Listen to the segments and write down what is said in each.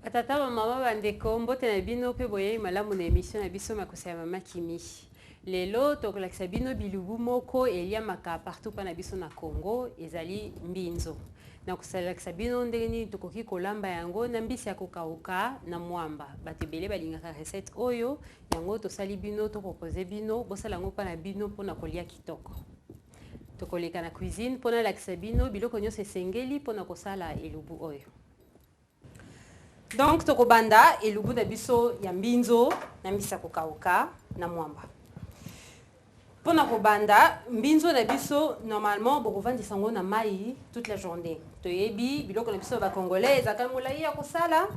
Batata, bamama, bandeko, mbote na bino mpe boyei malamu na emission na biso Makosa ya Mama Kimi. Lelo tokolakisa bino bilubu moko eliamaka partout mpa na biso na Congo, ezali mbinzo. Na kosalakisa bino ndenge nini tokoki kolamba yango na mbisi ya kokauka na mwamba. Bato ebele balingaka recette oyo, yango tosali bino, to propose bino, bosala yango mpa na bino mpona kolia kitoko. Tokoleka na cuisine mpo nalakisa bino biloko nyonso esengeli mpona kosala elubu oyo. Donc tokobanda elubu na biso ya mbinzo na mbisi ya kokauka na mwamba. Mpona kobanda mbinzo na biso, normalement bokovandisa yango na mai toute la journée. Toyebi biloko na biso ya ba congolais ezalaka molai ya kosala,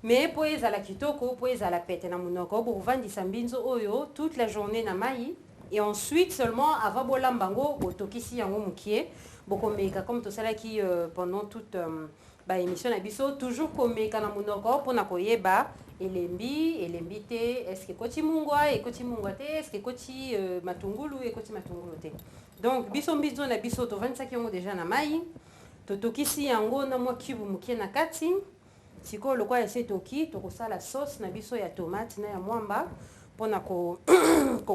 mais mpo ezala kitoko, mpo ezala pete na monoko, bokovandisa mbinzo oyo toute la journée na mai. Et ensuite seulement avant bolamba yango, botokisi yango mokie, bokomeka comme tosalaki pendant toute ba émission na biso, toujours komeka na monoko mpona koyeba elembi, elembi te, est-ce que ekoti mungwa, ekoti mungwa te, est-ce que ekoti matungulu, ekoti matungulu te. Donc biso mbinzo na biso tovandisaki yango déjà na mai, totokisi yango na mwa cube mokie na kati. Sikoyo lokola esi etoki, tokosala sauce na biso ya tomate na ya mwamba mpona ko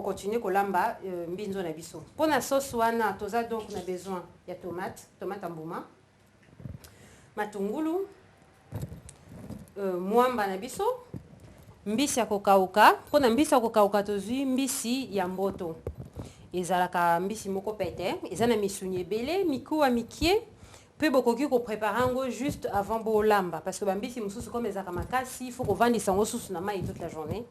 continuer kolamba mbinzo na biso. Mpona sauce wana toza donc na besoin ya tomate, tomate ya mbuma, matungulu, mwamba na biso, mbisi ya kokauka. Mpona mbisi ya kokauka tozwi mbisi ya mboto, ezalaka mbisi moko pete, eza na misuni ebele, mikuwa mikie, mpe bokoki koprépare yango juste avant bolamba, parce que bambisi mosusu comme ezalaka makasi, il faut kovandisa yango susu na mai toute la journée.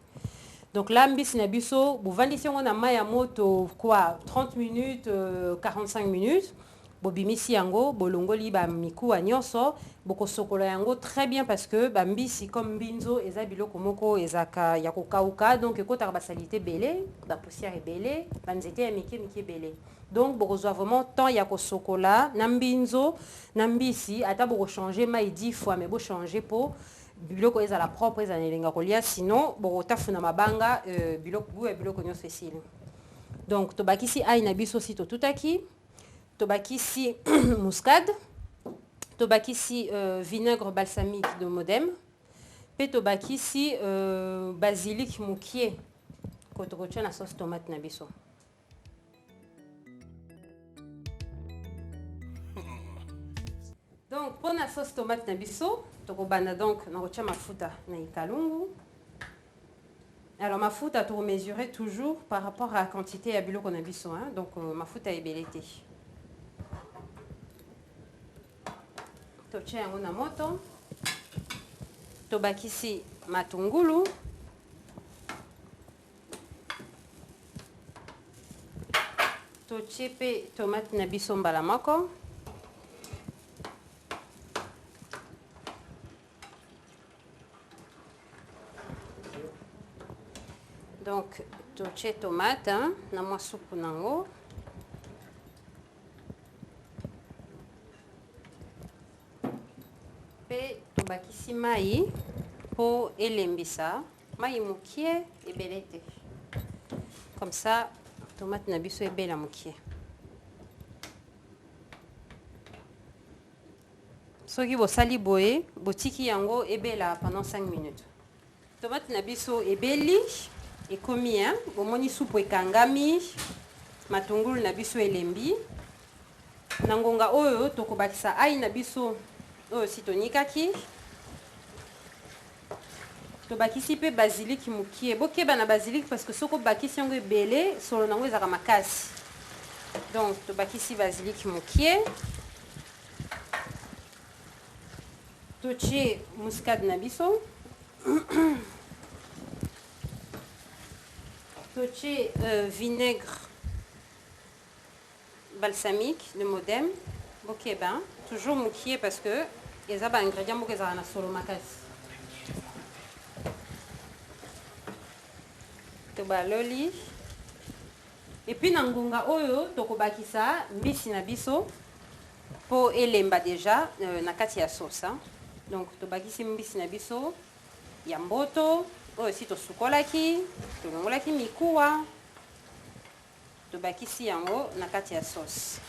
Donc là mbisi na biso bovandisi yango na mai ya moto quoi 30 minutes, 45 minutes, bobimisi yango, bolongoli ba mikuwa nyonso, bokosokola yango très bien parce que bambisi comme mbinzo eza biloko moko ezalaka ya kokauka, donc ekotaka basalite ebele, bapoussière ebele, banzete ya mike mike ebele. Donc bokozwa vraiment temps ya kosokola na mbinzo na mbisi, ata bokochanger mai 10 fois, mais bochanger po biloko ezala propre, ezala na elenga kolia, sinon bokotafuna mabanga, biloko ya biloko nyonso esili. Donc tobakisi ail na biso si totutaki, tobakisi muscade, tobakisi vinaigre balsamique de Modem, pe tobakisi basilic mokie kotokotia na sauce tomate na biso. Donc mpona sauce tomate na biso tokobanda donc na kotia mafuta na ikalungu. Alors mafuta tokomesurer toujours par rapport à quantité ya biloko na biso, hein? Donc mafuta ebele te. Totia yango na moto, tobakisi matungulu, totie pe tomate na biso mbala moko. Donc totie tomate, hein, na mwa supu nango. Pe tobakisi mai po elembisa, mai mokie ebele te. Comme ça tomate na biso ebela mokie. Soki bosali boye, botiki yango ebela pendant 5 minutes. Tomate na biso ebeli, ekomi, hein, bomoni supu ekangami, matungulu na biso elembi. Na ngonga oyo tokobakisa ail na biso oyo si tonikaki. Tobakisi pe basilic mokie. Bokeba na basilic parce que soko bakisi yango ebele, solo nango ezalaka makasi. Donc tobakisi basilic mokie. Totie muscade na biso. Totie vinaigre balsamique de Modem. Bokeba toujours mokie parce que eza ba ingrédients moko ezalaka na solo makasi. Tobaloli. Et puis na ngonga oyo tokobakisa mbisi na biso po elemba déjà na kati ya sauce, hein. Donc tobakisi mbisi na biso ya mboto oyo si tosukolaki, tolongolaki mikuwa, tobakisi yango na kati ya sauce.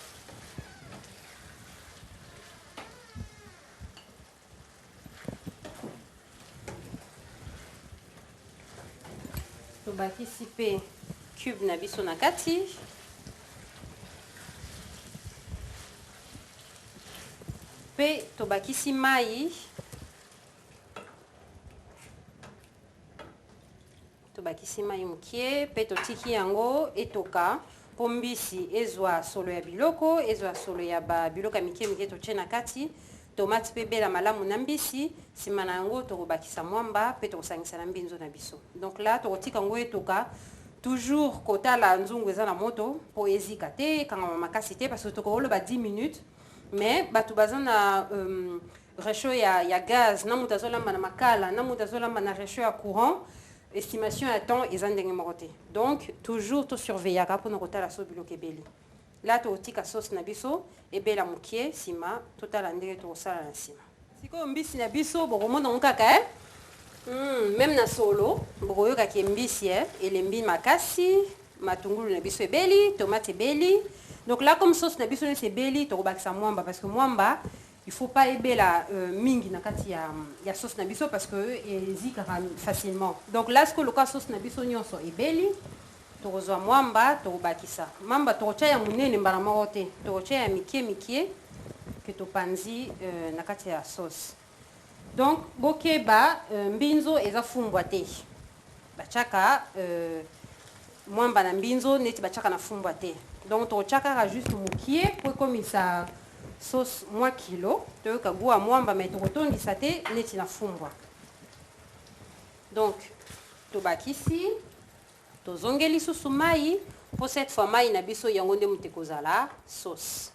Tobakisi mpe cube na biso na kati. Mpe tobakisi mai. Tobakisi mai mokie mpe totiki yango etoka mpo mbisi ezwa solo ya biloko, ezwa solo ya ba biloko ya mike mike totie na kati. Tomate mpe ebela malamu na mbisi. Nsima na yango tokobakisa mwamba mpe tokosangisa na mbinzo na biso. Donc là tokotika yango etoka, toujours kotala nzungu eza na moto mpo ezika te, ekangama makasi te, parce que tokoloba 10 minutes, mais bato baza na réchaud ya gaz, na moto azolamba na makala, na moto azolamba na réchaud ya courant, estimation ya temps eza ndenge moko te. Donc toujours tosurveillaka mpona kotala so biloko ebeli. La tokotika sauce na biso ebela mokie, nsima totala ndenge tokosala na nsima. Sikoyo mbisi na biso bokomona ngo kaka même na solo bokoyokaki mbisi elembi makasi, matungulu na biso ebeli, tomate ebeli. Donc là, comme sauce na biso nyonso ebeli, tokobakisa mwamba, parce que mwamba, il faut pas ebela mingi na kati ya sauce na biso, parce que ezikaka facilement. Donc là, sikoyo lokola sauce na biso nyonso ebeli, tokozwa mwamba, tokobakisa mamba. Tokotia ya monene mbala moko te, tokotia ya mike mike ke topanzi na kati ya sauce. Donc bokeba, mbinzo eza fumbwa te. Batiaka mwamba na mbinzo neti batiaka na fumbwa te. Donc tokotia kaka juste mokie po ekomisa sauce mwa kilo, toyoka goût ya mwamba, mais tokotondisa te neti na fumbwa. Donc tobakisi, tozongeli lisusu mai, mpo cette fois mai na biso yango nde moto ekozala sauce.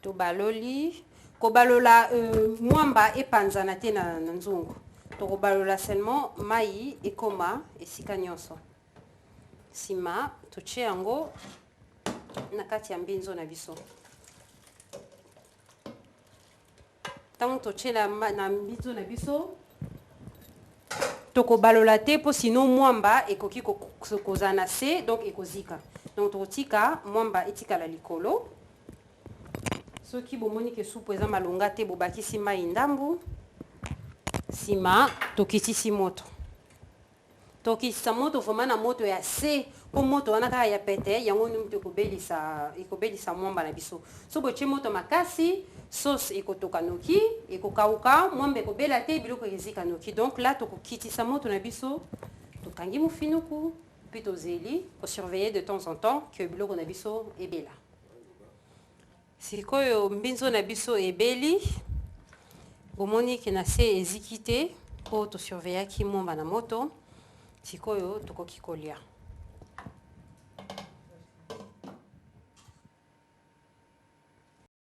Tobaloli, kobalola mwamba epanzana te na nzungu. Tokobalola seulement mai ekoma esika nyonso. Nsima totie yango na kati ya mbinzo na biso. Ntango totie na mbinzo na biso, tokobalola te, mpo sinon mwamba ekoki kozala na se, donc ekozika. Donc tokotika mwamba etikala likolo. Soki bomoni ke supu eza malonga te, bobakisi mai ndambu. Nsima tokitisi moto. Tokitisa moto vraiment na moto ya se, mpo moto wana kaka ya pete, yango nde moto ekobelisa mwamba na biso. So botie moto makasi, sauce ekotoka noki, ekokauka, mwamba ekobela te, biloko ezika noki. Donc là tokokitisa moto na biso, tokangi mofinuku mpe tozeli kosurveiller de temps en temps ke biloko na biso ebela. Sikoyo mbinzo na biso ebeli, bomoni ke na se eziki te, mpo tosurveillaki mwamba na moto. Sikoyo tokoki kolia.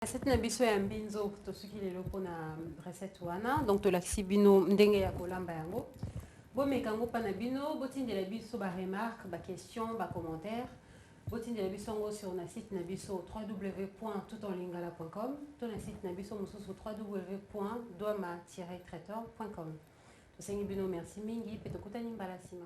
Recette na biso ya mbinzo, tosuki lelo mpona recette wana. Donc tolakisi bino ndenge ya kolamba yango. Bomeka yango mpa na bino, botindela biso baremarque, baquestion, bacommentaire. Botindela biso yango sur na site na biso www.toutenlingala.com to na site na biso mosusu www.dwama-traiteur.com. Tosengi bino merci mingi mpe tokutani mbala nsima.